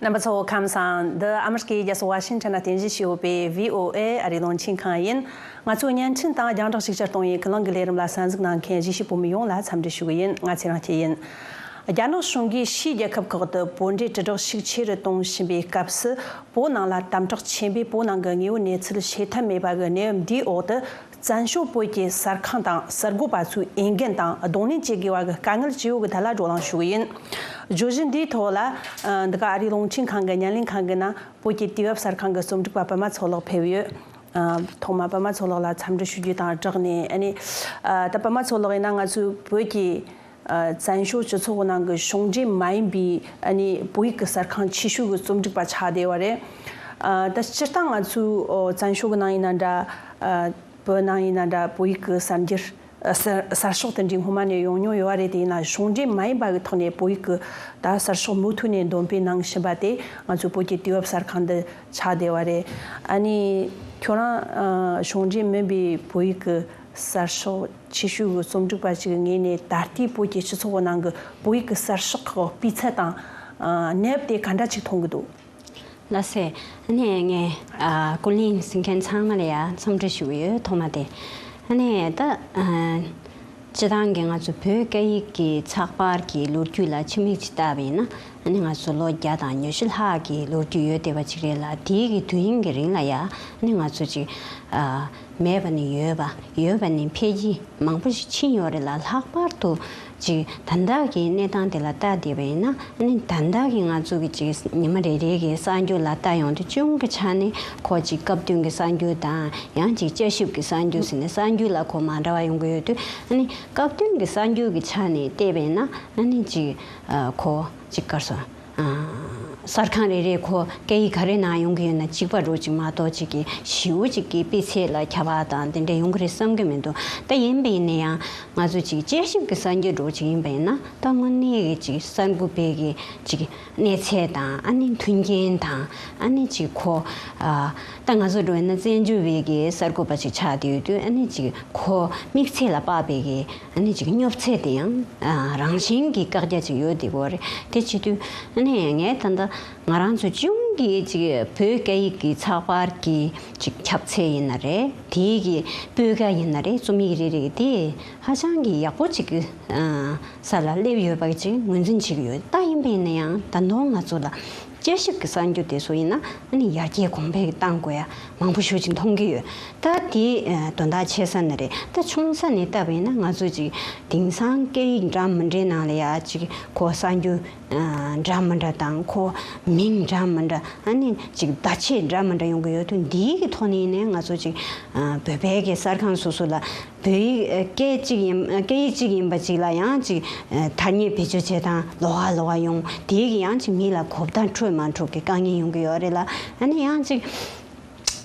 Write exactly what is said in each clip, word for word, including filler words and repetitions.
རྣམ་པ་ཚོ་ཁམས་བཟང་། འདི་ཨ་མི་རི་ཀའི་རྒྱལ་ས་ཝ་ཤིང་ཊོན་ནས་རྟེན་གཞི་བྱས་ཡོད་པའི་བྷི་ཨོ་ཨེ་ཨ་རིའི་རླུང་འཕྲིན་ཁང་ཡིན། ང་ཚོའི་བརྙན་འཕྲིན་དང་རྒྱང་བསྒྲགས་ཤིག་བསྐྱར་གཏོང་ཡིན། ཁུ་ལང་གི་ལས་རིམ་ལ་གསན་གཟིགས་གནང་མཁན་གཞིས་བྱེས་བོད་མི་ཡོངས་ལ་འཚམས་འདྲི་ཞུ་གི་ཡིན། ང་ཚེ་རིང་སྐྱིད་ཡིན། རྒྱ་ནག་གཞུང་གིས་ཕྱིའི་རྒྱལ་ཁབ་ཁག་ཏུ་བོད་འབྲེལ་དྲིལ་བསྒྲགས་ཤུགས་ཆེ་རུ་གཏོང་བཞིན་པའི་སྐབས་སུ། བོད་ནང་ལ་དམ་དྲག་ཆེན་པོས་བོད་ནང་གི་དངོས་ཡོད་གནས་ཚུལ་ཤེས་ཐབས་མེད་པ་གི་གནས་བབ་འདིའི་འོག་ཏུ། བཙན་བྱོལ་བོད་ཀྱི་གསར་ཁང་དང་གསར་འགོད་པ་ཚོས་འོས་འགན་དང་གདོང་ལེན་བྱེད་དགོས་པ་གི་དཀའ་ངལ་ཅི་ཡོད་གི་ཐད་ལ་བགྲོ་གླེང་ཞུ་གི་ཡིན། བརྗོད་གཞི་འདིའི་ཐོག་ལ། ཨ། འདི་ག་ཨ་རིའི་རླུང་འཕྲིན་ཁང་གི་བརྙན་ལེན་ཁང་གི་ནང་བོད་ཀྱི་དུས་བབ་གསར་ཁང་གི་རྩོམ་སྒྲིག་པ་པདྨ་མཚོ་ལགས་ཕེབས་ཡོད། ཨ། ཐོག་མ་པདྨ་མཚོ་ལགས་ལ་འཚམས་འདྲི་ཞུ་རྒྱུ་དང་སྦྲགས་ནས། ཨ་ནི། ཨ། ད་པདྨ་མཚོ་ལགས་ཡིན་ན་ང་ཚོའི་བོད་ཀྱི། ཨ། བཙན་བྱོལ་སྤྱི་ཚོགས་ནང་གི་གཞུང་འབྲེལ་མ་ཡིན་པའི། ཨ་ནི། བོད་ཡིག་གི་གསར་ཁང་ཆེ་ཤོས་ཀྱི་རྩོམ་སྒྲིག་པ་ཆགས་བསྡད་པ་རེད། ཨ། ད་སྤྱིར་བཏང་ང་ཚོའི། ཨོ། བཙན་བྱོལ་གྱི་ནང་ཡིན་ན་འདྲ། ཨ། བོད་ནང་ཡིན་ན་འདྲ། བོད་ཡིག་གི་གསར་འགྱུར། ཨ། གསར་གསར་ཤོག་དེ་འདྲའི་སྔོན་མ་ནས་ཡོང་མྱོང་ཡོད་པ་རེད། དེ་ཡིན་ན་གཞུང་འབྲེལ་མ་ཡིན་པ་གི་ཐོག་ནས་བོད་ཡིག་གི་ད་གསར་ཤོག་མུ་མཐུད་ནས་འདོན་སྤེལ་གནང་བཞིན་པ་དེ་ང་ཚོའི་བོད་ཀྱི་དུས་བབ་གསར་ཁང་འདི་ཆགས་བསྡད་པ་རེད། ཨ་ནི། ཁྱོད་རང་། ཨ། གཞུང་འབྲེལ་མིན་པའི་བོད་ཡིག་གི་གསར་ཤོག་ཆེ་ཤོས་ཀྱི་རྩོམ་སྒྲིག་པ་ཞིག་གི་ངོས་ནས་ད་ལྟའི་བོད་ཀྱི་སྤྱི་ཚོགས་ནང་གི་བོད་ཡིག་གི་གསར་ཤོག་གི་སྤུས་ཚད་དང་། ཨ། གནས་བབ་དེ་ག་འདྲ་ཅིག་མཐོང་གི་འདུག་ལགས་སེ། ཨ་ནི་ངས། ཨ། ཀུན་གླེང་གཟིགས་མཁན་ཚང་མ་ལ་ཡང་འཚམས་འདྲི་ཞུ་གི་ཡོད། ཐོག་མ་དེ། ཨ་ནི་ད། ཨ། སྤྱིར་བཏང་གི་ང་ཚོ་བོད་སྐད་ཡིག་གི་ཚགས་པར་གྱི་ལོ་རྒྱུས་ལ་ཕྱི་མིག་ཅིག་བལྟས་པ་ཡིན་ན། ཨ་ནི་ང་ཚོ་ལོ་བརྒྱ་དང་ཉི་ཤུ་ལྷག་གི་ལོ་རྒྱུས་ཡོད་བསྡད་པ་ཅིག་རེད་ལ། དེའི་གི་དུས་ཡུན་གྱི་རིང་ལ་ཡ། ཨ་ནི་ང་ཚོ་ཅིག་ཨ། མེད་པ་ནས་ཡོད་པ། ཡོད་པ་ནས་འཕེལ་རྒྱས་མང་པོ་ཞིག་ཕྱིན་ཡོད་རེད་ལ། ལྷག་པར་དུ་ཅིག་ད་ལྟ་གི་གནས་སྟངས་དེ་ལ་བལྟས་བསྡད་པ་ཡིན་ན། ཨ་ནི་ད་ལྟ་གི་ང་ཚོ་གི་ཅིག་ཉི་མ་རེ་རེ་གི་གསར་འགྱུར་ལ་བལྟ་ཡོང་དུས། གཞུང་གི་ཆ་ནས་ཁོ་ཅིག་སྐབས་བསྟུན་གྱི་གསར་འགྱུར་དང་། ཡང་ཅིག་དཔྱད་ཞིབ་ཀྱི་གསར་འགྱུར་ཟེར་ནས་གསར་འགྱུར་ལ་ཁོ་མ་འདྲ་བ་ཡོང་གི་ཡོད་དུས། ཨ་ནི་སྐབས་བསྟུན་གྱི་གསར་འགྱུར་གྱི་ཆ་ནས་བལྟས་པ་ཡིན་ན། ཨ་ནི་ཅིག་ཨ། ཁོ་ཅིག་ག་རེ་ཟེར། ཨ། གསར་ཁང་རེ་རེ་ཁོ་སྐད་ཡིག་ག་རེ་ནང་ཡོང་གི་ཡོད་ན་གཅིག་པ་འདྲ་ཅིག་མ་གཏོགས། ཅིག་གི་ཞེ་པོ་ཅིག་གི་སྤུས་ཚད་ལ་ཁྱད་པར་དང་དེ་འདྲ་ཡོང་གི་རེད་བསམ་གི་མི་འདུག་ད་ཡིན་པ་ཡིན་ན་ཡང་ང་ཚོ་ཅིག་དཔྱད་ཞིབ་ཀྱི་གསར་འགྱུར་འདྲ་ཅིག་ཡིན་པ་ཡིན་ན། ད་དངོས་གནས་ཀྱི་ཅིག་གསར་འགོད་པའི་གི་ཅིག་གནས་ཚད་དང་། ཨ་ནི་མཐུན་རྐྱེན་དང་། ཨ་ནི་ཅིག་ཁོ། ཨ། ད་ང་ཚོ་འདྲ་ཡིན་ན་བཙན་བྱོལ་བའི་གི་གསར་འགོད་པ་ཅིག་ཆགས་བསྡད་ཡོད་དུས། ཨ་ནི་ཅིག་ཁོ་དམིགས་ཚད་ལ་དཔག་པའི་གི། ཨ་ནི་ཅིག་སྙོབ་ཚད་དེ་ཡང་། ཨ། རང་བཞིན་གྱིས་བཀག་རྒྱ་ཅིག་ཡོད་བསྡད་ཡོད་རེད། དེ་བྱེད་དུས། ཨ་ནི་ངས་ད་ལྟ་ང་རང་ཚོ་གཞུང་གི་ཅིག་བོད་སྐད་ཡིག་གི་ཚགས་པར་གྱི་ཅིག་ཁྱབ་ཚད་ཡིན་ན་རེད། དེའི་གི་སྤུས་ཀ་ཡིན་ན་རེད། རྩོམ་ཡིག་རེ་རེ་དེ་ཧ་ཅང་གི་ཡག་པོ་ཅིག་གི། ཨ། ས་ལ་སླེབས་ཡོད་པ་ཅིག་ངོས་འཛིན་བྱེད་ཀྱི་ཡོད། ད་ཡིན་པ་ཡིན་ན་ཡང་ད་དུང་ང་ཚོ་ལ་དཔྱད་ཞིབ་ཀྱི་གསར་འགྱུར་དེ་ཚོ་ཡིན་ན། ཨ་ནི་ཡར་རྒྱས་གོང་འཕེལ་གཏང་དགོས་ཡ་མང་པོ་ཞེ་ཅིག་མཐོང་གི་ཡོད། ད་དེ། ཨ། དོན་དག་ཆེ་ས་ནས་རེད། ད་ཆུང་ས་ནས་བལྟས་པ་ཡིན་ན། ང་ཚོ་ཅིག་དེང་སང་སྐད་ཡིག་འདྲ་མི་འདྲའི་ནང་ལ་ཡ་ཅིག་ཁོ་གསར་འགྱུར། ཨ། འདྲ་མི་འདྲ་དང་། ཁོ་མིང་འདྲ་མི་འདྲ། ཨ་ནི་ཅིག་བརྡ་ཆད་འདྲ་མི་འདྲ་ཡོང་གི་ཡོད་དུས། འདིའི་གི་ཐོག་ནས་ཡིན་ནའི་ང་ཚོ་ཅིག་ཨ། བོད་པའི་གི་གསར་ཁང་སོ་སོ་ལ། བོད་ཡིག་སྐད་གཅིག་ཡིན། སྐད་ཡིག་གཅིག་ཡིན་པ་ཅིག་ལ་ཡང་ཅིག་ཐ་སྙད་བེད་སྤྱོད་བྱེད་སྟངས་ལོགས་ཀ་ལོགས་ཀ་ཡོང་། དེ་གིས་ཡང་ཅིག་མི་ལ་གོ་བརྡ་འཕྲོད་མ་འཕྲོད་ཀྱི་དཀའ་ངལ་ཡོང་གི་ཡོད་རེད་ལ། ཨ་ནི་ཡང་ཅིག་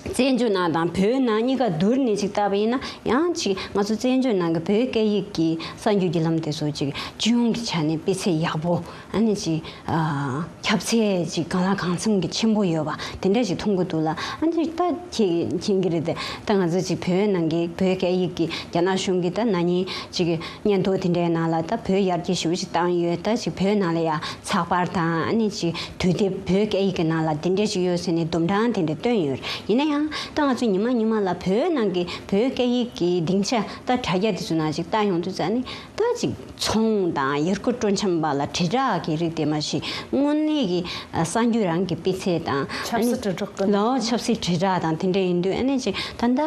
བཙན་བྱོལ་ནང་དང་བོད་ནང་གཉིས་ཀ་བསྡུར་ནས་ཅིག་བལྟས་པ་ཡིན་ན། ཡང་ཅིག་ང་ཚོ་བཙན་བྱོལ་ནང་གི་བོད་སྐད་ཡིག་གི་གསར་འགྱུར་བརྒྱུད་ལམ་དེ་ཚོ་ཅིག་སྤྱི་ཡོངས་ཀྱི་ཆ་ནས་སྤུས་ཚད་ཡག་པོ། ཨ་ནི་ཅིག་ཨ། ཁྱབ་ཚད་ཅིག་གང་ལ་གང་འཚམ་གྱི་ཆེན་པོ་ཡོད་པ་དེ་འདྲ་ཞིག་མཐོང་གི་འདུག་ལ། ཨ་ནི་ད་ཁྱེད་མཁྱེན་གྱི་རེད་དེ། ད་ང་ཚོ་ཅིག་བོད་ནང་གི་བོད་སྐད་ཡིག་གི་རྒྱ་ནག་གཞུང་གི་ད་ན་ནིང་ཅིག་སྙན་ཐོ་དེ་འདྲའི་ནང་ལ་ད་བོད་ཡར་རྒྱས་ཞེ་པོ་ཅིག་བཏང་ཡོད། ད་ཅིག་བོད་ནང་ལ་ཡ་ཚགས་པར་དང་། ཨ་ནི་ཅིག་དུས་དེབ་བོད་སྐད་ཡིག་གི་ནང་ལ་དེ་འདྲ་ཞིག་ཡོད་ཟེར་ནས་དུམ་གྲངས་དེ་འདྲ་བཏོན་ཡོད། ཡིན་ན་ཡང་ད་ང་ཚོ་ཉི་མ་ཉི་མ་ལ་བོད་ནང་གི་བོད་སྐད་ཡིག་གི་སྡིངས་ཆ་ད་དྲ་རྒྱ་དེ་ཚོ་ནང་ཅིག་བལྟ་ཡོང་དུས་ཙང་ནི། ད་ཅིག་ཚོང་དང་ཡུལ་སྐོར་སྤྲོ་འཆམ་པ་ལ་དྲིལ་བསྒྲགས་ཀྱི་རིགས་དེ་མ་གཞི་དངོས་གནས་ཀྱི་གསར་འགྱུར་རང་གི་སྤུས་ཚད་དང་། ཆབ་སྲིད་དྲིལ་བསྒྲགས་ཀྱི། ལའོ། ཆབ་སྲིད་དྲིལ་བསྒྲགས་དང་དེ་འདྲ་ཡིན་དུས། ཨ་ནི་ཅིག་ད་ལྟ་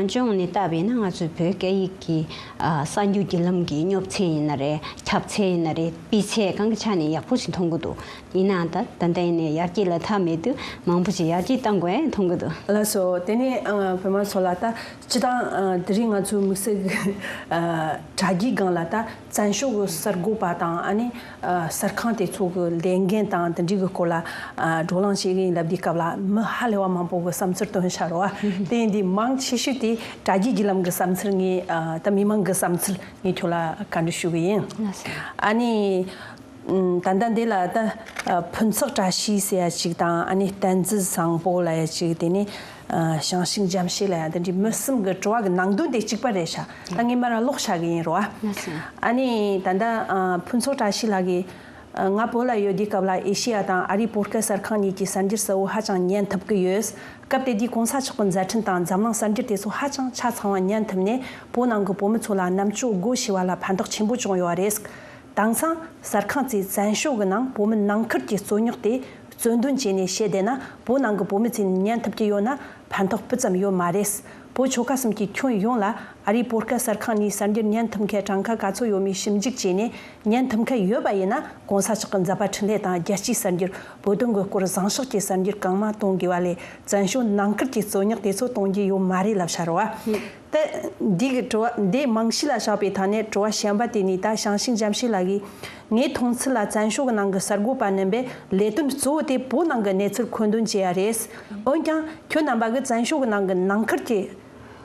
སྤྱི་ཡོངས་ནས་བལྟས་པ་ཡིན་ན། ང་ཚོའི་བོད་སྐད་ཡིག་གི་གསར་འགྱུར་བརྒྱུད་ལམ་གྱི་སྙོབ་ཚད་ཡིན་ན་རེད། ཁྱབ་ཚད་ཡིན་ན་རེད། སྤུས་ཚད་གང་གི་ཆ་ནས་ཡག་པོ་ཞིག་མཐོང་གི་འདུག་ཡིན་ནའང་ད་ད་ལྟ་ཡིན་ནའི་ཡར་རྒྱས་ལ་མཐའ་མེད་དུས། མང་པོ་ཞིག་ཡར་རྒྱས་གཏང་དགོས་མཐོང་གི་འདུག་ལགས་སོ། དེ་ནས་ཨ། པདྨ་མཚོ་ལགས། ད་སྤྱིར་བཏང་། ཨ། དེ་རིང་ང་ཚོའི་དམིགས་བསལ་གྱི། ཨ། དྲ་རྒྱའི་སྒང་ལ་ད་བཙན་བྱོལ་གྱི་གསར་འགོད་པ་དང་། ཨ་ནི། ཨ། གསར་ཁང་དེ་ཚོ་གི་ལས་འགན་དང་དེ་འདྲའི་གི་སྐོར་ལ། ཨ། བགྲོ་གླེང་བྱེད་ཀྱི་ཡིན་ལབ་དུས་སྐབས་ལ་མི་ཧ་ལས་པ་མང་པོ་གི་བསམ་ཚུལ་བཏོན་བཞག་རོགས། ཨ། དེ་ཡིན་དུས་མང་ཆེ་ཤོས་དེ་དྲ་རྒྱའི་བརྒྱུད་ལམ་གྱི་བསམ་ཚུལ། ངས། ཨ། ད་མི་མང་གི་བསམ་ཚུལ་ངས་ཁྱོད་ལ་བཀའ་འདྲི་ཞུ་གི་ཡིན། ལགས་སོ། ཨ་ནི། ཨུམ། ད་ལྟ་འདི་ལ་ད། ཨ། ཕུན་ཚོགས་བཀྲ་ཤིས་ཟེར་ཡ་ཅིག་དང་། ཨ་ནི་བསྟན་འཛིན་བཟང་པོ་ལབ་ཡ་ཅིག་དེ་ནས། ཨ། ཞང་ཞུང་རྒྱ་མཚོ་ལབ་ཡ་དེ་འདྲའི་མི་གསུམ་གྱི་དྲི་བ་གི་ནང་དོན་དེ་གཅིག་པ་རེད་ཤག་ད་ངས་མར་ཀློག་བྱ་གི་ཡིན་རོ། ཨ། ལགས་སོ། ཨ་ནི་ད་ལྟ། ཨ། ཕུན་ཚོགས་བཀྲ་ཤིས་ལགས་ཀྱིས། ང་བོད་ལ་ཡོད་དུས་སྐབས་ལ་ཨེ་ཤེ་ཡ་དང་ཨ་རིའི་བོད་སྐད་གསར་ཁང་གཉིས་ཀྱི་གསར་འགྱུར་གསལ་བོ་ཧ་ཅང་ཉན་ཐུབ་ཀྱི་ཡོད། སྐབས་དེ་དུས་གོང་ས་མཆོག་གི་མཛད་འཕྲིན་དང་འཛམ་གླིང་གསར་འགྱུར་དེ་ཚོ་ཧ་ཅང་ཆ་ཚང་བ་ཉན་ཐུབ་ནས། བོད་ནང་གི་བོད་མི་ཚོ་ལ་རྣམ་དཔྱོད་སྒོ་ཕྱེ་བ་ལ་ཕན་ཐོགས་ཆེན་པོ་བྱུང་ཡོད་རེད། དེང་སང་གསར་ཁང་ཚོས་བཙན་བྱོལ་གྱི་ནང་བོད་མི་ནང་ཁུལ་གྱི་རྩོད་རྙོག་དེ་རྩོད་འདོན་བྱས་ནས་བཤད་བསྡད་ན། བོད་ནང་གི་བོད་མི་ཚོས་ཉན་ཐུབ་ཀྱི་ཡོད་ན་ཕན་ཐོགས་སྤུ་ཙམ་ཡོད་མ་རེད། བོད་ཆོལ་ཁ་གསུམ་གྱི་ཁྱོན་ཡོངས་ལ་ཨ་རིའི་བོད་སྐད་གསར་ཁང་ནས་གསར་འགྱུར་ཉན་ཐུབ་མཁན་གྲངས་ཀ་ག་ཚོད་ཡོད་མེད་ཞིབ་འཇུག་བྱས་ནས། ཉན་ཐུབ་མཁན་ཡོད་པ་ཡིན་ན། གོང་ས་མཆོག་གི་མཛད་པ་འཕྲིན་ལས་དང་རྒྱལ་སྤྱིའི་གསར་འགྱུར། བོད་དོན་གྱི་སྐོར་བཟང་ཕྱོགས་ཀྱི་གསར་འགྱུར་གང་མང་གཏོང་དགོས་པ་ལས། བཙན་བྱོལ་ནང་ཁུལ་གྱི་རྩོད་རྙོག་དེ་ཚོ་གཏོང་རྒྱུ་ཡོད་མ་རེད་ལབ་བྱ་རོགས། ད་འདི་གི་དྲི་བ་འདི་རྨང་གཞི་ལ་བཞག་པའི་ཐད་ནས་དྲི་བ་གཞན་པ་དེ་ནི། ད་ཞང་ཞུང་འཇམ་དཔལ་ལགས་ཀྱིས། ངའི་མཐོང་ཚུལ་ལ་བཙན་བྱོལ་གྱི་ནང་གི་གསར་འགོད་པ་རྣམ་པས་ལས་དོན་གཙོ་བོ་དེ་བོད་ནང་གི་གནས་ཚུལ་མཁོ་འདོན་བྱེད་ཡ་རེད། འོན་ཀྱང་ཁྱོད་རྣམ་པ་གིས་བཙན་བྱོལ་གྱི་ནང་གི་ནང་ཁུལ་གྱི་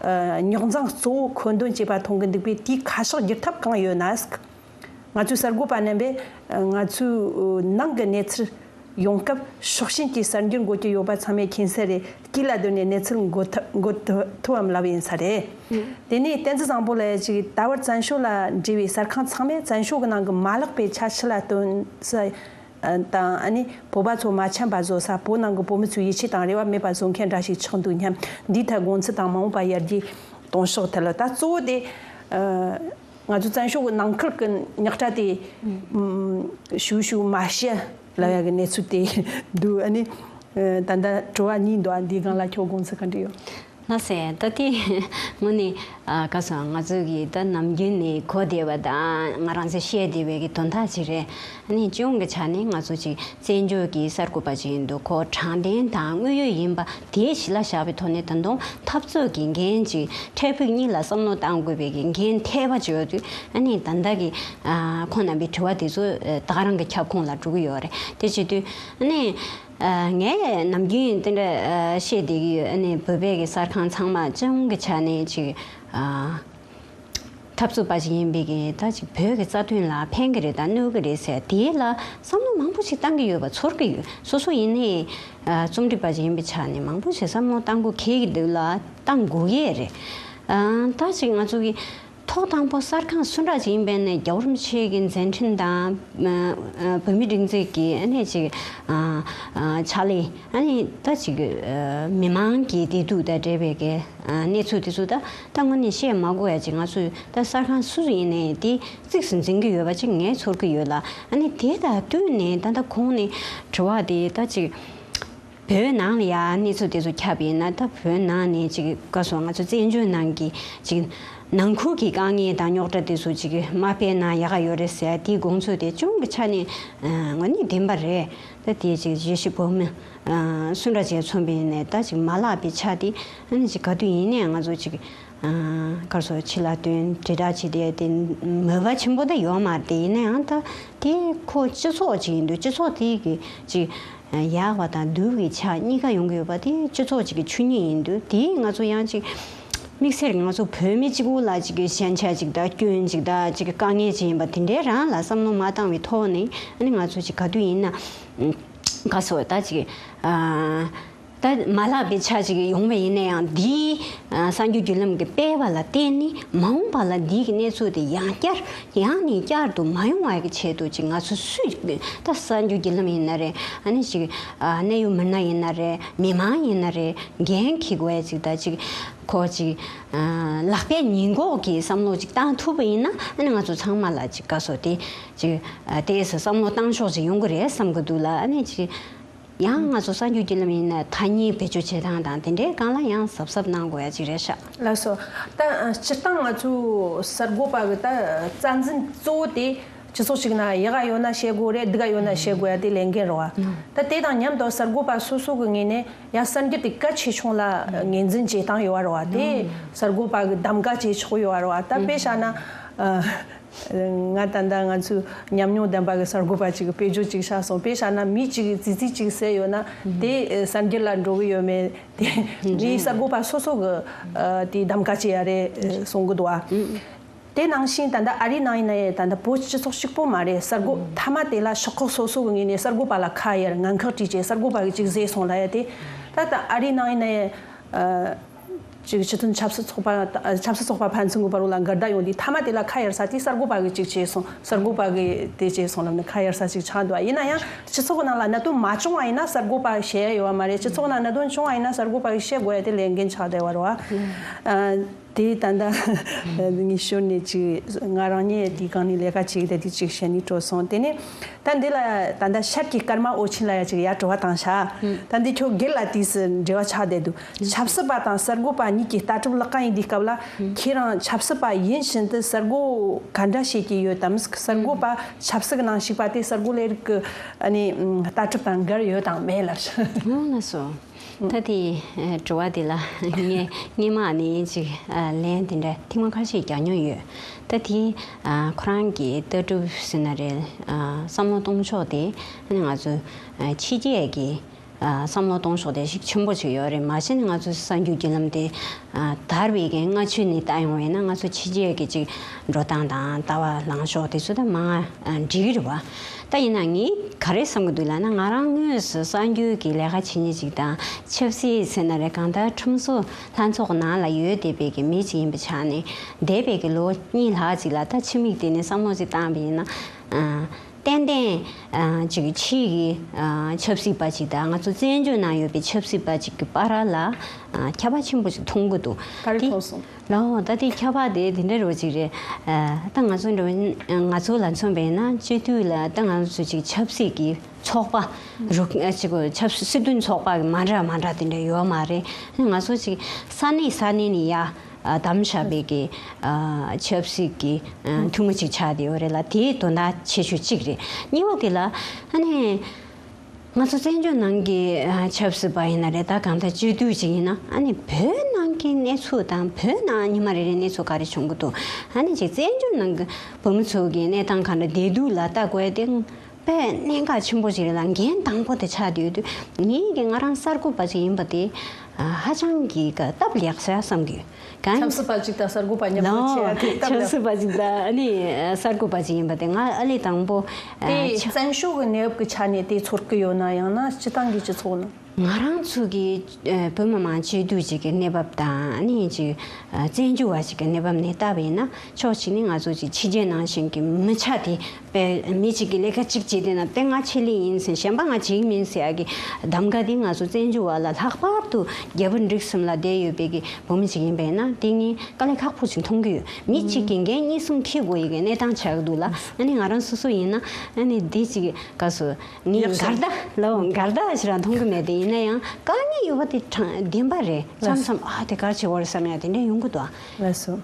རྙོག་འཛིང་གཙོ་བོ་མཁོ་འདོན་བྱེད་པ་མཐོང་གི་འདུག་པས། དེའི་ཁ་ཕྱོགས་བསྒྱུར་ཐབས་གང་ཡོད་ན། ང་ཚོའི་གསར་འགོད་པ་རྣམ་པས་ང་ཚོའི་ནང་གི་གནས་ཚུལ་ཡོང་སྐབས་ཕྱོགས་ཞེན་གྱི་གསར་འགྱུར་འགོད་ཀྱི་ཡོད་པ་ཚང་མས་མཁྱེན་གསལ་རེད། དཀྱིལ་ལ་སྡོད་ནས་གནས་ཚུལ་འགོད་ཐུབ་འགོད་ཐུབ་ཐུབ་བམ་ལབ་ཡིན་ས་རེད། དེ་ནས་བསྟན་འཛིན་བཟང་པོ་ལགས་ཀྱིས། ད་བར་བཙན་བྱོལ་ལ་འབྲེལ་བའི་གསར་ཁང་ཚང་མས་བཙན་བྱོལ་གྱི་ནང་གི་མ་ལགས་པའི་ཆ་ཕྱི་ལ་སྟོན་ས་དང་། ཨ་ནི་བོད་པ་ཚོ་མ་འཆམ་པ་བཟོ་ས། བོད་ནང་གི་བོད་མི་ཚོའི་ཡིད་ཆེས་དང་རེ་བ་མེད་པ་བཟོ་མཁན་འདྲ་ཞིག་ཆགས་འདུག་སྙམ། འདིའི་ཐད་དགོངས་ཚུལ་དང་མ་འོངས་པ་ཡར་རྒྱས་གཏོང་ཕྱོགས་ཐད་ལ། ད་གཙོ་བོ་དེ་ང་ཚོ་བཙན་བྱོལ་གྱི་ནང་ཁུལ་གྱི་རྙོག་དྲ་དེ་ཞུ་ཞུ་མ་བཤད་ལབ་ཡ་གི་གནས་ཚུལ་དེ་འདུག་ཨ་ནི་ད་ལྟ་དྲི་བ་གཉིས་འདུག་ཨ། འདིའི་སྒང་ལ་ཁྱོད་དགོངས་ཚུལ་ག་འདྲ་ཡོད། ལགས་སེ། ད་དེ་དངོས་གནས་ག་ཟེར། ང་ཚོ་གི་ད་ནམ་རྒྱུན་ནས་གོ་བསྡད་པ་དང་ང་རང་ཚོས་བཤད་བསྡད་པའི་གི་དོན་དག་ཅིག་རེད། ཨ་ནི་སྤྱི་ཡོངས་ཀྱི་ཆ་ནས་ང་ཚོ་ཅིག་བཙན་བྱོལ་གྱི་གསར་འགོད་པ་ཅིག་ཡིན་དུས། ཁོ་དྲང་བདེན་དང་དངོས་ཡོད་ཡིན་པ་དེ་གཞི་ལ་བཞག་པའི་ཐོག་ནས། ད་དུང་འཐབ་རྩོད་ཀྱི་འགན་ཅིག་འཕྲལ་ཕུགས་གཉིས་ལ་བསམ་བློ་གཏང་དགོས་པའི་གི་འགན་ཐེབས་པ་ཅིག་ཡོད་དུས། ཨ་ནི་ད་ལྟ་གི་ཁོང་རྣམ་པའི་དྲི་བ་དེ་ཚོ་ད་ག་རང་གི་ཁྱབ་ཁོངས་ལ་འགྲོ་གི་ཡོད་རེད། དེ་བྱེད་དུས་ཨ་ནི། ཨ། ངས་ནམ་རྒྱུན་དེ་འདྲ་ཨ་བཤད་བསྡད་ཀྱི་ཡོད། ཨ་ནི་བོད་པའི་གི་གསར་ཁང་ཚང་མ་སྤྱི་ཡོངས་ཀྱི་ཆ་ནས་ཅིག་ཨ་འཐབ་རྩོད་པ་ཞིག་ཡིན་པའི་གི་ད་ཅིག་བོད་ཀྱི་རྩ་དོན་ལ་ཕན་གྱི་རེད་དང་གནོད་ཀྱི་རེད་ཟེར། དེ་ལ་བསམ་བློ་མང་པོ་ཞིག་བཏང་གི་ཡོད་པ་ཚོར་གྱི་ཡོད། སོ་སོ་ཡིན་ནའི་ཨ་རྩོམ་སྒྲིག་པ་ཞིག་ཡིན་པའི་ཆ་ནས་མང་པོ་ཞིག་བསམ་བློ་བཏང་དགོས་གལ་གྱི་འདུག་ལ་བཏང་དགོས་ཀྱི་རེད། ཨ་ད་ཅིག་ང་ཚོ་གི་ཐོག་དང་པོ་གསར་ཁང་སུ་འདྲ་ཅིག་ཡིན་པའི་ནས། རྒྱལ་བ་རིན་པོ་ཆེ་གི་མཛད་འཕྲིན་དང་། ཨ་ཨ་བོད་མིའི་སྒྲིག་འཛུགས་ཀྱི་ཨ་ནི་ཅིག་ཨ་ཨ་ཕྱག་ལས། ཨ་ནི་ད་ཅིག་ཨ་མི་མང་གི་བདེ་སྡུག་དང་འབྲེལ་བའི་གི་ཨ་གནས་ཚུལ་དེ་ཚོ་ད་ད་དངོས་གནས་བཤད་མ་དགོས་ཡ་ཅིག། ང་ཚོས་ད་གསར་ཁང་སུ་ཡིན་ནའི་དེ་གཙིགས་སུ་འཛིན་གྱི་ཡོད་པ་ཅིག་ངས་ཚོར་གྱི་ཡོད་ལ། ཨ་ནི་དེ་དང་བསྟུན་ནས་ད་ལྟ་གོང་ནས་དྲི་བ་དེ་ད་ཅིག་བོད་ནང་ལ་ཡ་གནས་ཚུལ་དེ་ཚོ་ཁྱབ་ཡིན་ན། ད་བོད་ནང་ནས་ཅིག་ག་སོང་། ང་ཚོ་བཙན་བྱོལ་ནང་གི་ཅིག་ནང་ཁུལ་གྱི་དཀའ་ངལ་དང་རྙོག་དྲ་དེ་ཚོ་ཅིག་མ་སྤེལ་ན་ཡག་ག་ཡོད་རེད་ཟེར། དེའི་དགོངས་ཚུལ་དེ་སྤྱི་ཡོངས་ཀྱི་ཆ་ནས་ཨ་དངོས་གནས་བདེན་པ་རེད། ད་དེ་ཅིག་གཞིས་བྱེས་བོད་མི་ཨ་སུ་འདྲ་ཅིག་མཚོན་པ་ཡིན་ནའི། ད་ཅིག་མ་ལགས་པའི་ཆ་དེ་ཨ་ནི་ཅིག་ག་དུས་ཡིན་ནའི་ང་ཚོ་ཅིག་ཨ་ག་སོ་ཕྱི་ལ་སྟོན་དྲིལ་བསྒྲགས་བྱེད་བསྡད་དེ་མོས་པ་ཆེན་པོ་ད་ཡོད་མ་རེད། དེ་ཡིན་ན་ཡང་ད་དེ་ཁོ་སྤྱི་ཚོགས་ཅིག་ཡིན་དུས། སྤྱི་ཚོགས་དེ་གི་ཅིག་ཡག་པ་དང་སྡུག་གི་ཆ་གཉིས་ཀ་ཡོང་གི་ཡོད་པ་དེ་སྤྱི་ཚོགས་ཅིག་གི་ཆོས་ཉིད་ཡིན་དུས། དེ་ང་ཚོ་ཡང་ཅིག་དམིགས་བསལ་གྱི་ང་ཚོ་བོད་མི་གཅིག་པུ་ལ་ཅིག་གི་ཞན་ཆ་ཅིག་དང་སྐྱོན་ཅིག་དང་ཅིག་གི་དཀའ་ངལ་ཅིག་ཡིན་པ་དེ་འདྲའི་རང་ལ་བསམ་བློ་མ་བཏང་བའི་ཐོག་ནས། ཨ་ནི་ང་ཚོ་ཅིག་ག་དུས་ཡིན་ན་ག་སོ་ད་ཅིག་ཨ། ད་མ་ལགས་པའི་ཆ་ཅིག་ཡོང་བ་ཡིན་ན་ཡང་། འདིའི་ཨ་གསར་འགྱུར་བརྒྱུད་ལམ་གྱི་སྤེལ་བ་ལ་བརྟེན་ནས་མ་འོངས་པ་ལ་འདིའི་གི་གནས་ཚུལ་དེ་ཡང་བསྐྱར་ཡང་ནས་བསྐྱར་དུ་མ་ཡོང་བ་གི་ཆེད་དུ་ཅིག་ང་ཚོ་སུས་ད་གསར་འགྱུར་བརྒྱུད་ལམ་ཡིན་ན་རེད། ཨ་ནི་ཅིག་ཨ་གནད་ཡོད་མི་སྣ་ཡིན་ན་རེད། མི་མང་ཡིན་ན་རེད། འགན་འཁྱེར་དགོས་ཡ་ཅིག་དང་ཅིག་ཁོ་ཅིག་ཨ་ལག་པས་ཉེས་འགོག་གི་བསམ་བློ་ཅིག་བཏང་ཐུབ་པ་ཡིན་ན། ཨ་ནི་ང་ཚོ་ཚང་མ་ལ་ཅིག་ག་སོ་དེ་ཅིག་ཨ་ཏོག་ཙམ་བསམ་བློ་བཏང་ཕྱོགས་ཅིག་ཡོང་གི་རེད་བསམ་གི་འདུག་ལ། ཨ་ནི་ཅིག་ཡང་ང་ཚོ་གསར་འགྱུར་བརྒྱུད་ལམ་ཡིན་ན་ཐ་སྙད་བེད་སྤྱོད་བྱེད་སྟངས་དང་དེ་འདྲའི་སྒང་ལ་ཡང་གཟབ་གཟབ་གནང་དགོས་ཡ་ཅིག་རེད་ཤག་ལགས་སོ། ད་སྤྱིར་བཏང་ང་ཚོའི་གསར་འགོད་པ་གི་ད་རྩ་འཛིན་གཙོ་བོ་དེ་སྤྱི་ཚོགས་ཤིག་ནང་ཡག་ག་ཡོད་ན་བཤད་དགོས་རེད། སྡུག་ག་ཡོད་ན་བཤད་དགོས་ཡ་དེ་ལས་འགན་རེད་བ། ད་དེ་དང་མཉམ་དུ་གསར་འགོད་པ་སོ་སོ་གི་ངོས་ནས་ཡང་གསར་འགྱུར་དེ་གལ་ཆེ་ཆུང་ལ་ངོས་འཛིན་བྱེད་སྟངས་ཡོད་བ་རེད་བ། དེ་གསར་འགོད་པ་གི་གདམ་ག་བྱེད་ཕྱོགས་ཡོད་བ་རེད་བ། ད་དཔེ་བཞག་ན། ང་ད་ལྟ་ང་ཚོའི་ཉམས་མྱོང་ལྡན་པ་གི་གསར་འགོད་པ་ཅིག་གི་དཔེ་བརྗོད་ཅིག་བཞག་སོང་། དཔེ་བཞག་ན་མི་གཅིག་གིས་ཙི་ཙི་ཅིག་ཟེར་ཡོད་ན་དེ་གསར་འགྱུར་ལ་འགྲོ་གི་ཡོད་མེད་དེ་མི་གསར་འགོད་པ་སོ་སོ་གི་དེ་གདམ་ག་བྱེད་ཡ་རེད་གསུང་གི་འདུག་བ། དེ་ནང་བཞིན་ད་ལྟ་ཨ་རིའི་ནང་ཡིན་ན་ཡང་ད་ལྟ་བོད་སྤྱི་ཚོགས་གཅིག་པོ་མ་རེད། གསར་འགོད་མཐའ་མ་དེ་ལ་ཤོག་ཁག་སོ་སོ་གི་ངོས་ནས་གསར་འགོད་པ་ལ་ཁ་གཡར་ངན་ཁག་བྲིས་བྱས་གསར་འགོད་པ་གིས་ཅིག་བཟོས་སོང་ལབ་ཡ་དེ། ད་ལྟ་ཨ་རིའི་ནང་ཡིན་ན་ཡང་། ཅིག་སྤྱི་མཐུན་ཆབ་སྲིད་ཚོགས་པ་ཆབ་སྲིད་ཚོགས་པ་ཕན་ཚུན་གྱི་བར་ལ་འགལ་ཟླ་ཡོང་དུས་མཐའ་མ་དེ་ལ་ཁ་གཡར་ས་དེ་གསར་འགོད་པ་གིས་ཅིག་བྱས་སོང་། གསར་འགོད་པ་གིས་དེ་བྱས་སོང་ལབ་ནས་ཁ་གཡར་ས་ཅིག་ཆགས་འདུག་ཡིན་ན་ཡང་སྤྱི་ཚོགས་ནང་ལ་གནད་དོན་མ་བྱུང་བ་ཡིན་ན་གསར་འགོད་པ་བཤད་ཡ་ཡོད་པ་མ་རེད། སྤྱི་ཚོགས་ནང་གནད་དོན་བྱུང་བ་ཡིན་ན་གསར་འགོད་པ་གིས་བཤད་དགོས་ཡ་དེ་ལས་འགན་ཆགས་བསྡད་པ་རེད་བ། དེ་ད་ལྟ་ངས་ཞོར་ནས་ཅིག་ང་རང་ཉིད་དེའི་སྒང་ནས་ལས་ཀ་བྱེད་བསྡད་དུས་ཅིག་བཤད་ནས་སྤྲོ་སོང་། དེ་ནས་ད་འདི་ལ་ད་ལྟ་ཤར་གྱི་སྐར་མ་ཨོ་ཆིན་ལ་ཡ་ཅིག་ཡ་དྲི་བ་བཏང་ཤག་ད་འདི་ཁྱོད་སྒེར་ལ་དུས་སུ་འབྲེལ་བ་ཆགས་བསྡད་འདུག་ཆབ་སྲིད་པ་དང་གསར་འགོད་པ་གཉིས་ཀྱི་ལྟ་གྲུབ་ལག་ཀ་ཡིན་དུས་སྐབས་ལ་ཁྱེད་རང་ཆབ་སྲིད་པ་ཡིན་བཞིན་དུ་གསར་འགོད་ག་འདྲ་བྱེད་ཀྱི་ཡོད་དམ། གསར་འགོད་པ་ཆབ་སྲིད་ཀྱི་ནང་ཞུགས་པ་དེ་གསར་འགོད་ལས་རིགས་ཀྱི་ཨ་ནི་ལྟ་གྲུབ་དང་འགལ་ཡོད་དང་མེད་ལབ། ཨོ་ལགས་སོ། ད་དེ་དྲི་བ་དེ་ལ་ངས་སྔོན་མ་ནས་ཅིག་ལན་དེ་འདྲ་ཐེངས་མ་ཁ་ཤས་རྒྱག་མྱོང་ཡོད། ད་དེ་ཁོ་རང་གི་ལྟ་གྲུབ་ཟེར་ན་རེད། བསམ་བློ་གཏོང་ཕྱོགས་དེ་ང་ཚོ་ཕྱི་རྒྱལ་གྱི་བསམ་བློ་གཏོང་ཕྱོགས་དེ་ཞིག་ཆེན་པོ་ཅིག་ཡོད་རེད། མ་གཞི་ནས་ང་ཚོའི་གསར་འགྱུར་བརྒྱུད་ལམ་དེ་དར་བའི་གི་སྔ་ཕྱི་ནས་ལྟ་ཡོང་བ་ཡིན་ན་ང་ཚོ་ཕྱི་རྒྱལ་གྱི་ཅིག་འགྲོ་སྟངས་དང་ལྟ་བ་ལངས་ཕྱོགས་དེ་ཚོ་ད་མང་ང་འགྲིག་གི་རེད་བ། ད་ཡིན་ན་ངས་ག་རེ་བསམ་གི་འདུག་ལབ་ན། ང་རང་དངོས་སུ་གསར་འགྱུར་གྱི་ལས་ཀ་བྱེད་མཁན་ཅིག་དང་ཆབ་སྲིད་ཟེར་ན་རེད། གང་ལྟར་ཁྲིམས་བཟོ་ལྷན་ཚོགས་ནང་ལ་ཡོད་བསྡད་པའི་གི་མི་ཅིག་ཡིན་པའི་ཆ་ནས་འདས་པའི་གི་ལོ་གཉིས་ལྷག་ཅིག་ལ་ད་ཕྱི་མིག་དེ་ནས་བསམ་བློ་ཅིག་བཏང་བ་ཡིན་ན། ཏན་ཏན་ཅིག་ཕྱི་གི་ཆབ་སྲིད་པ་ཅིག་དང་ང་ཚོ་བཙན་བྱོལ་ནང་ཡོད་པའི་ཆབ་སྲིད་པ་ཅིག་གི་བར་ལ་ཁྱད་པར་ཆེན་པོ་ཅིག་མཐོང་གི་འདུག་ག་རེ་དེ་མཐོང་སོང་། ལའོ། ད་དེ་ཁྱད་པར་དེ་དེ་འདྲ་རོ་ཅིག་རེད། ཨ། ད་ང་ཚོ་འགྲོ་ང་ཚོ་ལ་མཚོན་པ་ཡིན་ན་སྤྱི་འཐུས་ལ་ད་ང་ཚོ་ཅིག་ཆབ་སྲིད་ཀྱི་ཚོགས་པ་རུ་ཨ་ཅིག་ཆབ་སྲིད་སྲིད་དོན་ཚོགས་པ་གི་མ་འདྲ་མ་འདྲ་དེ་འདྲ་ཡོད་མ་རེད། ང་ཚོ་ཅིག་ས་གནས་ས་གནས་ནས་ཡ་ཨ་བདམས་བཞག་པའི་གི་ཨ་ཆབ་སྲིད་ཀྱི་ཨ་འཐུས་མི་ཅིག་ཆགས་བསྡད་ཡོད་རེད་ལ། དེའི་དོན་དག་ཆེ་ཤོས་གཅིག་རེད། གཉིས་པ་དེ་ལ་ཨ་ནི། ང་ཚོ་བཙན་བྱོལ་ནང་གི་ཨ་ཆབ་སྲིད་པ་ཡིན་ན་རེད། ད་གང་ལྟར་སྤྱི་འཐུས་ཅིག་ཡིན་ན་ཨ་ནི་བོད་ནང་གི་གནས་ཚུལ་དང་བོད་ནང་ཉི་མ་རེ་རེ་གནས་ཚུལ་ག་རེ་བྱུང་གི་འདུག་ཨ་ནི་ཅིག་བཙན་བྱོལ་ནང་གི་བོད་མི་ཚོ་གི་གནས་སྟངས་ག་འདྲ་བསྡད་འདུག་ལ་ལྟ་དགོས་ཏེ་དཔེ་གནད་འགག་ཆེན་པོ་ཅིག་རེད་ལ། འགན་དང་པོ་དེ་ཆགས་བསྡད་ཡོད་དུས། ངེད་ཀྱི་ང་རང་གསར་འགོད་པ་ཅིག་ཡིན་པ་དེ་ཧ་ཅང་གི་ག་སྟབས་ལེགས་ཤག་བསམ་གི་ཡོད། གང་ཆབ་སྲིད་པ་ཅིག་དང་གསར་འགོད་པ་མཉམ་དུ་ལའོ། བྱེད་ཡ་དེ་སྟབས་ཆབ་ལེགས། སྲིད་པ་ཅིག་དང་ཨ་ནི་གསར་འགོད་པ་ཅིག་ཡིན་པ་དེ་ང་ཨ་ལས་དང་པོ་ཨ་དེ་ཆ- བཙན་བྱོལ་གྱི་གནས་བབ་ཀྱི་ཆ་ནས་དེ་ཚོར་གྱི་ཡོད་ན། ཡང་ན་སྤྱི་བཏང་གི་སྤྱི་ཚོགས་ནང་། ང་རང་ཚོ་གི་ཨ་བོད་མི་མང་སྤྱི་འཐུས་ཅིག་གི་གནས་བབ་དང་ཨ་ནི་ཅིག་ཨ་བཙན་བྱོལ་བ་ཅིག་གི་གནས་བབ་ནས་བལྟས་པ་ཡིན་ན། ཕྱོགས་གཅིག་ནས་ང་ཚོ་ཅིག་ཕྱི་རྒྱལ་ནང་བཞིན་གྱི་མི་ཆ་དེ། དཔེ་མི་གཅིག་གིས་ལས་ཀ་གཅིག་བྱས་བསྡད་ན་དེ་ང་ཆེད་ལས་ཡིན་ཟེར། གཞན་པ་ང་བྱེད་ཀྱི་མིན་ཟེར་ཡ་གི་གདམ་ག་དེ་ང་ཚོ་བཙན་བྱོལ་བ་ལ་ལྷག་པར་དུ་རྒྱ་བོད་འབྲུག་གསུམ་ལ་བསྡད་ཡོད་པའི་གི་བོད་མི་ཅིག་ཡིན་པས་ན། དེ་ངས་དཀའ་ལས་ཁག་པོ་ཅིག་མཐོང་གི་ཡོད། མི་གཅིག་གིས་འགན་གཉིས་གསུམ་འཁྱེར་དགོས་ཡི་གི་གནས་སྟངས་ཆགས་ཀྱི་འདུག་ལ། ཨ་ནི་ང་རང་སོ་སོ་ཡིན་ན་ཨ་ནི་དེ་ཅིག་ག་སོ་ངས་ཡག་ཤོས། འགལ་ཟླ་ལའོ་འགལ་ཟླ་ཞིག་རང་མཐོང་གི་མེད་དེ། ཡིན་ན་ཡང་དཀའ་ངལ་ཡོད་པ་དེ་དྲང་བདེན་པ་རེད། མཚམས་མཚམས་ཨ་དེ་ག་རེ་བྱེད་དགོས་རེད་བསམ་ཡ་དེ་འདྲ་ཡོང་གི་འདུག་ཨ། ལགས་སོ།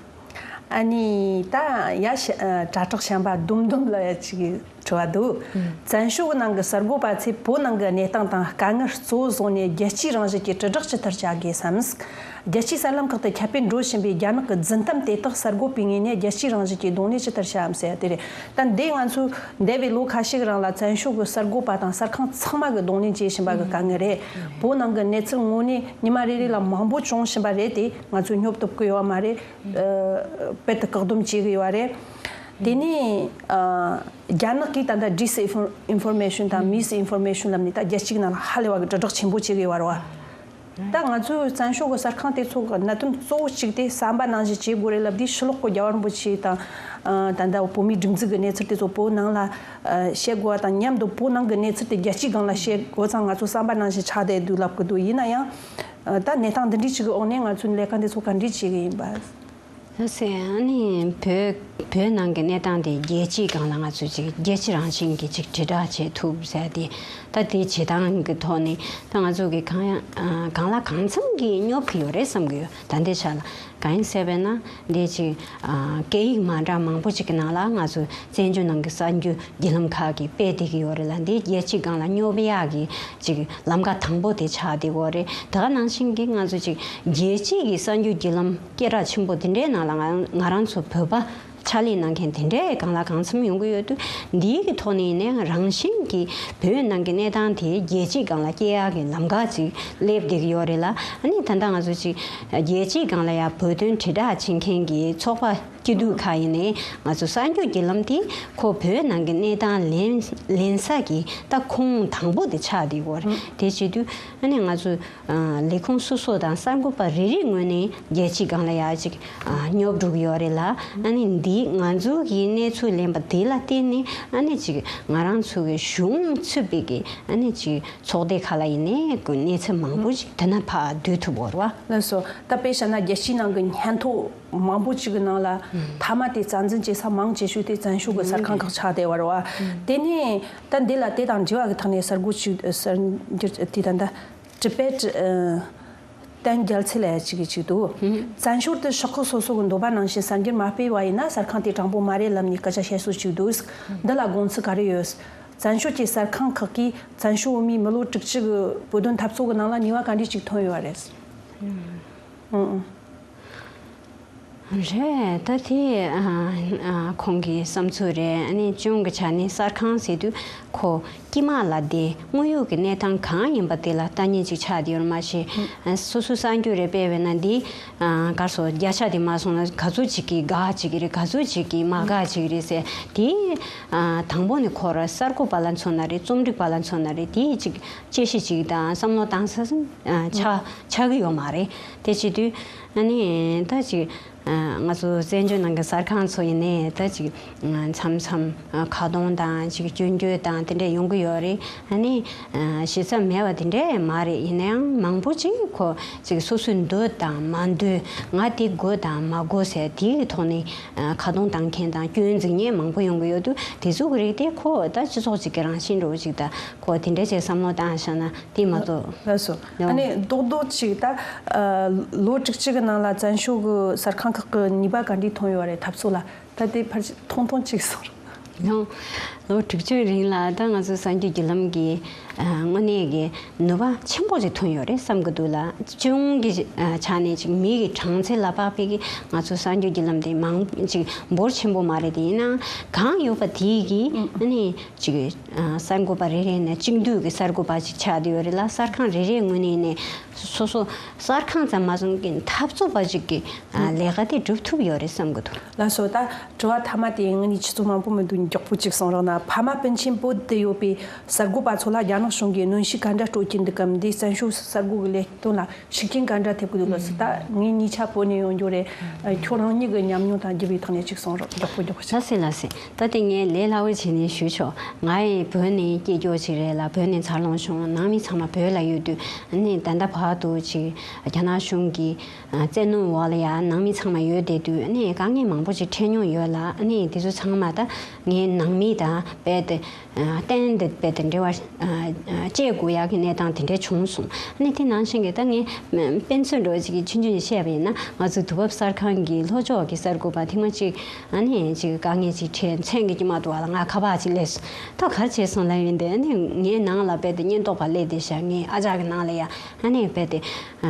ཨ་ནི་ད་ཡ་ཤ- ཨ་དྲ་གྲོགས་གཞན་པ་ལྡུམ་ལྡུམ་ལ་ཡ་ཅིག་དྲི་བ་འདུག་བཙན་བྱོལ་གྱི་ནང་གི་གསར་འགོད་པ་ཚོས་བོད་ནང་གི་གནས་སྟངས་དང་དཀའ་ངལ་གཙོ་བོ་བཟུང་ནས་རྒྱལ་སྤྱིའི་རང་བཞིན་གྱི་དྲིལ་བསྒྲགས་ཇི་ལྟར་བྱ་དགོས་སམ། རྒྱལ་སྤྱིའི་གསར་ལམ་ཁག་ཏུ་ཁྱབ་སྤེལ་འགྲོ་བཞིན་པའི་རྒྱ་ནག་གི་རྫུན་གཏམ་དེ་དག་གསར་འགོད་པའི་ངོས་ནས་རྒྱལ་སྤྱིའི་རང་བཞིན་གྱི་གདོང་ལེན་ཇི་ལྟར་བྱའམ་ཟེར་ཡ་དེ་རེད། ད་འདི་ང་ཚོས་འདས་པའི་ལོ་ཁ་ཤས་ཀྱི་རིང་ལ་བཙན་བྱོལ་གྱི་གསར་འགོད་པ་དང་གསར་ཁང་ཚང་མ་གིས་གདོང་ལེན་བྱེད་བཞིན་པ་གི་དཀའ་ངལ་རེད། བོད་ནང་གི་གནས་ཚུལ་དངོས་གནས་ཉི་མ་རེ་རེ་ལ་མང་པོ་བྱུང་བཞིན་པ་རེད་དེ། ང་ཚོས་སྙོབ་ཐུབ་ཀྱི་ཡོད་མ་རེད། ཨ་དཔེ་དེ་བཀག་སྡོམ་བྱེད་ཀྱི་ཡོད་རེད། དེ་ནས་ཨ་རྒྱ་ནག་གིས་ད་ལྟ་ཌིས་ཨིན་ཕོར- ཨིན་ཕོར་མེ་ཤོན་དང་མིས་ཨིན་ཕོར་མེ་ཤོན་ལབ་ནས་ད་རྒྱལ་སྤྱིའི་ནང་ལ་ཧ་ལས་པ་གི་དྲིལ་བསྒྲགས་ཆེན་པོ་བྱེད་ཀྱི་ཡོད་རེད་བ། ད་ང་ཚོའི་བཙན་བྱོལ་གྱི་གསར་ཁང་དེ་ཚོ་གི་གནད་དོན་གཙོ་བོ་གཅིག་དེ་བསམ་པ་ནང་བཞིན་བྱེད་དགོས་རེད་ལབ་དུས། ཕྱི་ལོགས་གི་རྒྱལ་བ་རིན་པོ་ཆེ་དང་ཨ་ད་ལྟ་བོད་མིའི་སྒྲིག་འཛུགས་ཀྱི་གནས་ཚུལ་དེ་ཚོ་བོད་ནང་ལ་ཨ་བཤད་དགོས་པ་དང་མཉམ་དུ་བོད་ནང་གི་གནས་ཚུལ་དེ་རྒྱལ་སྤྱིའི་སྒང་ལ་བཤད་དགོས་ཙང་ང་ཚོ་བསམ་པ་ནང་བཞིན་ཆགས་བསྡད་འདུག་ལབ་ཀྱི་འདུག་ཡིན་ན་ཡང་ཨ་ད་གནས་སྟངས་འདི་འདྲའི་ཅིག་གི་འོག་ནས་ང་ཚོས་ལས་ཀ་འདི་ཚོ་ག་འདྲས་བྱེད་ཀྱི་ཡིན་པ། ལགས་སེ། ཨ་ནི་བོད་བོད་ནང་གི་གནས་སྟངས་དེ་རྒྱལ་སྤྱིའི་སྒང་ལ་ང་ཚོས་ཅིག་རྒྱལ་སྤྱི་རང་བཞིན་གྱི་ཅིག་དྲིལ་བསྒྲགས་བྱེད་ཐུབ་ཟེར་ཏེ། ད་དེ་བྱེད་སྟངས་ཀྱི་ཐོག་ནས་ད་ང་ཚོ་གི་གང་ཡང་ཨ་གང་ལ་གང་འཚམ་གྱིས་སྙོབ་ཀྱི་ཡོད་རེད་བསམ་གྱི་ཡོད། ད་ལྟའི་ཆ་ལ་གང་ཡིན་ཟེར་བས་ན། འདི་ཅིག་ཨ་སྐད་ཡིག་མ་འདྲ་མང་པོ་ཅིག་གི་ནང་ལ་ང་ཚོ་བཙན་བྱོལ་ནང་གི་གསར་འགྱུར་བརྒྱུད་ལམ་ཁག་གིས་སྤེལ་བསྡད་ཀྱི་ཡོད་རེད་ལ། འདི་རྒྱལ་སྤྱིའི་སྒང་ལ་སྙོབ་ཡག་གི་ཅིག་ལམ་ཁ་དང་པོ་དེ་ཆགས་བསྡད་ཡོད་རེད། དེ་ག་ནང་བཞིན་གྱི་ང་ཚོ་ཅིག་རྒྱལ་སྤྱིའི་གི་གསར་འགྱུར་བརྒྱུད་ལམ་སྐད་གྲགས་ཆེན་པོ་དེ་འདྲའི་ནང་ལ་ང་ང་རང་ཚོ་བོད་པ་ཕྱག་ལས་གནང་མཁན་དེ་འདྲའི་སྒང་ལ་གང་འཚམ་ཡོང་གི་ཡོད་དུས། འདིའི་གི་ཐོག་ནས་ཡིན་ནའང་རང་བཞིན་གྱིས་བོད་ནང་གི་གནས་སྟངས་དེ་རྒྱལ་སྤྱིའི་སྒང་ལ་སྐྱེལ་ཡག་གི་ལམ་ཁ་ཅིག་སླེབས་བསྡད་ཀྱི་ཡོད་རེད་ལ། ཨ་ནི་ད་ལྟ་ང་ཚོ་ཅིག་རྒྱལ་སྤྱིའི་སྒང་ལ་ཡང་བོད་དོན་དྲིལ་བསྒྲགས་བྱེད་མཁན་གྱི་ཚོགས་པ་ སྐྱིད་སྡུག་ཁག་ཡིན་ནའི་ང་ཚོ་གསར་འགྱུར་བརྒྱུད་ལམ་དེ་ཁོ་བོད་ནང་གི་གནས་སྟངས་ལེན་ལེན་ས་གི་ད་ཁོངས་དང་པོ་དེ་ཆགས་བསྡད་ཡོད་རེད། དེ་བྱེད་དུས་ཨ་ནི་ང་ཚོ་ལས་ཁུངས་སོ་སོ་དང་གསར་འགོད་པ་རེ་རེ་ངོས་ནས་རྒྱལ་སྤྱིའི་སྒང་ལ་ཡ་ཅིག་སྙོབ་འགྲོ་གི་ཡོད་རེད་ལ། ཨ་ནི་འདི་ང་ཚོ་གི་གནས་ཚུལ་ལེན་པ་དེ་ལ་བརྟེན་ནས་ཨ་ནི་ཅིག་ང་རང་ཚོ་གི་གཞུང་ཚུད་པའི་གི་ཨ་ནི་ཅིག་ཚོགས་སྡེ་ཁག་ལ་ཡིན་ནའི་གི་གནས་ཚུལ་མང་པོ་ཅིག་དེ་ན་ཕར་བསྡུ་ཐུབ་ཡོད་རེད་བ། ལགས་སོ། ད་དཔེ་བཞག་ན་རྒྱལ་སྤྱིའི་ནང་གི་སྙན་ཐོ་མང་པོ་ཅིག་གི་ནང་ལ་མཐའ་མ་དེ་རྩ་འཛིན་བྱེད་ས་མང་ཆེ་ཤོས་དེ་བཙན་བྱོལ་གྱི་གསར་ཁང་ཁག་ཆགས་བསྡད་པ་རེད་བ། དེ་ནས་ད་འདི་ལ་དེ་དང་འབྲེལ་བ་གི་ཐོག་ནས་གསར་འགོད་ཅིག་གསར་འགྱུར་དེ་ད་ད་ཊི་བེཊ་བསྟན་རྒྱལ་མཚན་ལ་ཡ་ཅིག་གིས་ཅིག་འདུག་བཙན་བྱོལ་དུ་ཤོག་ཁག་སོ་སོ་གི་འདོད་པ་ནང་བཞིན་གསར་འགྱུར་མ་སྤེལ་བ་ཡིན་ན་གསར་ཁང་དེ་དྲང་པོ་མ་རེད་ལབ་ནས་སྐད་ཆ་བཤད་སྲོལ་ཅིག་འདུག་འདི་ལ་དགོངས་ཚུལ་ག་རེ་ཡོད། བཙན་བྱོལ་གྱི་གསར་ཁང་ཁག་གིས་བཙན་བྱོལ་བོད་མིའི་མི་ལོ་དྲུག་ཅུ་གི་བོད་དོན་འཐབ་རྩོད་ཀྱི་ནང་ལ་ནུས་པ་ག་འདྲས་ཅིག་ཐོན་ཡོད་རེད། ཨང་ཨང་། རེད། ད་དེ་ཨ་ཨ་ཁོང་གི་བསམ་ཚུལ་རེད། ཨ་ནི་གཅིག་གི་ཆ་ནས་གསར་ཁང་ཟེར་དུས་ཁོ་དཀྱིལ་མ་ལ་དེ་དངོས་ཡོད་ཀྱི་གནས་སྟངས་གང་ཡིན་པ་དེ་ལ་ལྟ་མཁན་ཅིག་ཆགས་བསྡད་ཡོད་མ་ཤེས། ཨ་སོ་སོའི་གསར་འགྱུར་རེ་སྤེལ་བས་ན་འདི་ཨ་གར་སོ་བརྒྱ་ཆ་དེ་མ་སོང་ན་ག་ཚོད་ཅིག་གིས་དགའ་ཅིག་གི་རེད། ག་ཚོད་ཅིག་གིས་མ་དགའ་ཅིག་རེད་ཟེར། དེ་ཨ་དང་པོ་ནས་ཁོ་ར་གསར་འགོད་པ་ལ་མཚོན་ན་རེད། རྩོམ་སྒྲིག་པ་ལ་མཚོན་ན་རེད། དེ་ཅིག་དཔྱད་གཞི་ཅིག་དང་བསམ་བློ་བཏང་ས་ཨ་ཆགས་ཆགས་ཀྱི་ཡོད་མ་རེད། དེ་བྱེད་དུས་ཨ་ནི་ད་ཅིག་ཨ་ང་ཚོ་བཙན་བྱོལ་ནང་གི་གསར་ཁང་ཚོ་ཡིན་ནའི་ད་ཅིག་མཚམས་མཚམས་ཁ་རྡུང་དང་ཅིག་སྐྱོན་བརྗོད་དང་དེ་འདྲ་ཡོང་གི་ཡོད་རེད། ཨ་ནི་ཞེ་ས་མེད་པ་དེ་འདྲ་མ་རེད། ཡིན་ན་ཡང་མང་པོ་ཅིག་ཁོ་ཅིག་སོ་སོའི་འདོད་དང་མ་འདོད། ང་དེ་དགོས་དང་མ་དགོས་ཟེར་དེའི་ཐོག་ནས་ཁ་རྡུང་བཏང་མཁན་དང་སྐྱོན་འཛུགས་མཁན་མང་པོ་ཡོང་གི་ཡོད་དུས། དེ་ཚོ་གི་རིགས་དེ་ཁོ་ད་སྤྱི་ཚོགས་ཅིག་གི་རང་བཞིན་འདྲ་བོ་ཅིག་དང་ཁོ་དེ་འདྲ་ཅིག་བསམ་བློ་བཏང་བཞག་ན་དེ་མ་གཏོགས། ལགས་སོ། ཡང་ཨ་ནི་རྡོག་རྡོག་ཅིག་ད་ཨ་ལོ་དྲུག་ཅུ་གི་ནང་ལ་བཙན་བྱོལ་གི་གསར་ཁང་ཁག་གི་ནུས་པ་ག་འདྲས་ཐོན་ཡོད་རེད་འཐབ་རྩོད་ལ། ད་དེ་ཕར་ཅིག་ཐུང་ཐུང་ཅིག་གསུང་རོགས། ཡང་ལོ་དྲུག་ཅུའི་རིང་ལ་ད་ང་ཚོའི་གསར་འགྱུར་བརྒྱུད་ལམ་གྱི་ཨ་དངོས་གནས་ཀྱི་ནུས་པ་ཆེན་པོ་ཅིག་ཐོན་ཡོད་རེད་བསམ་གྱི་འདུག་ལ། སྤྱི་ཡོངས་ཀྱི་ཨ་ཆ་ནས་ཅིག་མི་གི་གྲངས་ཚད་ལ་དཔག་པའི་གི་ང་ཚོའི་གསར་འགྱུར་བརྒྱུད་ལམ་དེ་མང་ཅིག་འབོར་ཆེན་པོ་མ་རེད། དེ་ཡིན་ནའང་གང་ཡོད་པ་དེ་གི་ཨ་ནི་ཅིག་ཨ་གསར་འགོད་པ་རེ་རེ་ནས་གཅིག་འདུས་ཀྱི་གསར་འགོད་པ་ཅིག་ཆགས་བསྡད་ཡོད་རེད་ལ། གསར་ཁང་རེ་རེའི་ངོས་ནས་ནས་སོ་སོ་གསར་ཁང་ཙམ་མ་ཟད་ཀྱི་འཐབ་རྩོད་པ་ཅིག་གི་ཨ་ལས་ཀ་དེ་སྒྲུབ་ཐུབ་ཡོད་རེད་བསམ་གྱི་འདུག། ལགས་སོ། ད་དྲི་བ་མཐའ་མ་དེ་ངས་ནི་ཆུ་ཚོད་མང་པོ་མི་འདུག། མགྱོགས་པོ་ཅིག་གསུང་རོགས་གནང་། ཕ་མ་སྤུན་མཆེད་བོད་དུ་ཡོད་པའི་གསར་འགོད་པ་ཚོ་ལ་རྒྱ་ནག་གཞུང་གིས་གནོན་ཤུགས་ག་འདྲ་སྤྲོད་ཀྱིན་འདུག་གམ། འདིས་བཙན་བྱོལ་གསར་འགོད་ཀྱི་ལས་དོན་ལ་ཤུགས་རྐྱེན་ག་འདྲ་ཐེབས་ཀྱི་འདུག་ལགས་སོ། ད་ངས་གཉིས་ཆ་བོད་ནས་ཡོང་རྒྱུ་རེད། ཁྱོད་རང་ཉིད་ཀྱི་ཉམས་མྱོང་དང་བརྒྱུད་པའི་ཐོག་ནས་ཅིག་གསུང་རོགས། མགྱོགས་པོ་མགྱོགས་པོ་ཅིག། ལགས་སེ་ལགས་སེ། ད་དེ་ངས་ལས་སླ་བོ་བྱས་ནས་ཞུས་ཆོག། ང་ཡི་བོད་ནས་སྐྱེས་རྒྱུ་ཅིག་རེད་ལ། བོད་ནས་འཚར་ལོངས་བྱུང་། ནང་མི་ཚང་མ་བོད་ལ་ཡོད་དུས་ཨ་ནི་ད་ལྟ་བར་དུ་ཅིག་རྒྱ་ནག་གཞུང་གི་བཙན་གནོན་འོག་ལ་ཡ་ནང་མི་ཚང་མ་ཡོད་བསྡད་དུས་ཨ་ནི་དཀའ་ངལ་མང་པོ་ཅིག་འཕྲད་མྱོང་ཡོད་ལ། ཨ་ནི་དེ་ཚོ་ཚང་མ་ད་ངའི་ནང་མི་དང་རྦད་དེ་གཏན་དུ་རྦད་དེ་འབྲེལ་བ་བཅད་དགོས་ཡག་གི་གནས་སྟངས་དེ་འདྲ་བྱུང་སོང་། ཨ་ནི་དེ་ནང་བཞིན་གྱི་ད་ངས་དཔེ་མཚོན་འདྲ་བོ་ཅིག་གི་ཆུང་ཆུང་ཅིག་བཤད་པ་ཡིན་ན། ང་ཚོའི་དུས་བབ་གསར་ཁང་གི་ལྷོ་ཕྱོགས་ཀྱི་གསར་འགོད་པ་ཐེངས་མ་གཅིག་ཨ་ནི་ཅིག་དཀའ་ངལ་ཅིག་འཕྲད། མཚན་གྱི་ཀྱི་མ་འདུག་བ་ལ་ང་ཁ་པར་ཅིག་སླེབས་སོང་། ད་ག་རེ་བྱས་སོང་ལབ་ཡིན་ཏེ། ཨ་ནི་ངའི་ནང་ལ་རྦད་དེ་ཉེན་རྟོག་པ་སླེབས་བསྡད་ཤག། ངའི་ཨ་ཅག་གི་ནང་ལ་ཡ་ཨ་ནི་རྦད་དེ་ཨ་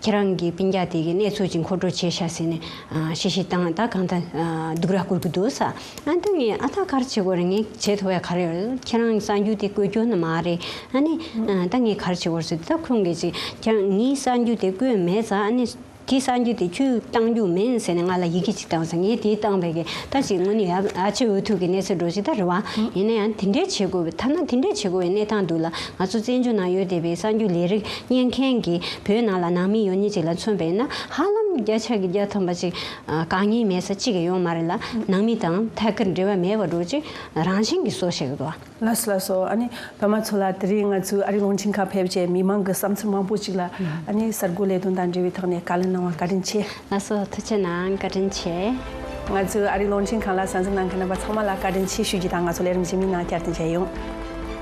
ཁྱེད་རང་གི་སྤུན་ཀྱག་དེ་གི་གནས་ཚུལ་ཅིག་མཁོ་སྤྲོད་བྱས་ཤག་ཟེར་ནས་ཨ་གཤེ་གཤེ་བཏང་། ད་གང་ལྟར་ཨ་སྡུག་ར་སྐུར་གི་འདུག་ས། ཨ་ད་ངས་ཨ་ད་ག་རེ་བྱེད་དགོས་རེད། ངས་བྱེད་ཐུབ་ཡ་ག་རེ་ཡོད། ཁྱེད་རང་གསར་འགྱུར་དེ་བཀོད་རྒྱུ་ནི་མ་རེད། ཨ་ནི་ཨ་ད་ངས་ག་རེ་བྱེད་དགོས་རེད་ཟེར་དུས། ད་ཁོང་གིས་ཅིག་ཁྱེད་རང་ངའི་གསར་འགྱུར་དེ་བཀོད་མེད་ཙང་ཨ་ནི་དེའི་གསར་འགྱུར་དེ་ཁྱོས་བཏང་རྒྱུ་མིན་ཟེར་ནས་ང་ལ་ཡི་གེ་ཅིག་བཏང་སོང་། ངས་དེ་བཏང་བས་ཀྱི་ད་ཅིག་དངོས་གནས་ཡ་ཨ་ཆེ་འུ་ཐུག་གི་གནས་ཚུལ་འགྲོ་ཞིག་ད་རེད་བ། ཡིན་ན་ཡང་དེ་འདྲའི་བྱེད་དགོས་པའི་ཐ་ན་དེ་འདྲའི་བྱེད་དགོས་པའི་གནས་སྟངས་འདུག་ལ། ང་ཚོ་བཙན་བྱོལ་ནང་ཡོད་བསྡད་པའི་གསར་འགྱུར་ལས་རིགས་གཉེར་མཁན་གྱི་བོད་ནང་ལ་ནང་མི་ཡོད་མཁན་ཅིག་ལ་མཚོན་པ་ཡིན་ན། ཧ་ལམ་བརྒྱ་ཆ་གི་བརྒྱ་ཐམ་པ་ཅིག་དཀའ་ངལ་མེད་ས་གཅིག་ཀྱང་ཡོད་མ་རེད་ལ། ནང་མི་དང་ཐད་ཀར་འབྲེལ་བ་མེད་པ་འདྲ་བོ་ཅིག་རང་བཞིན་གྱིས་བཟོ་བཞག་གི་འདུག་བ། ལགས་སོ་ལགས་སོ། ཨ་ནི་པད་མ་མཚོ་ལགས། དེ་རིང་ང་ཚོའི་ཨ་རིའི་རླུང་འཕྲིན་ཁང་ཕེབས་བྱས་མི་མང་གི་བསམ་ཚུལ་མང་པོ་ཅིག་ལ་ཨ་ནི་གསར་འགོད་ལས་དོན་དང་འབྲེལ་བའི་ཐོག་ནས་བཀའ་ལན་གནང་བ་བཀའ་དྲིན་ཆེ། ལགས་སོ། ཐུགས་རྗེ་གནང་། བཀའ་དྲིན་ཆེ། ང་ཚོའི་ཨ་རིའི་རླུང་འཕྲིན་ཁང་ལ་གསན་གཟིགས་གནང་མཁན་རྣམ་པ་ཚང་མ་ལ་བཀའ་དྲིན་ཆེ་ཞུ་རྒྱུ་དང་། ང་ཚོ་ལས་རིམ་རྗེས་མའི་ནང་བསྐྱར་དུ་མཇལ་ཡོང་།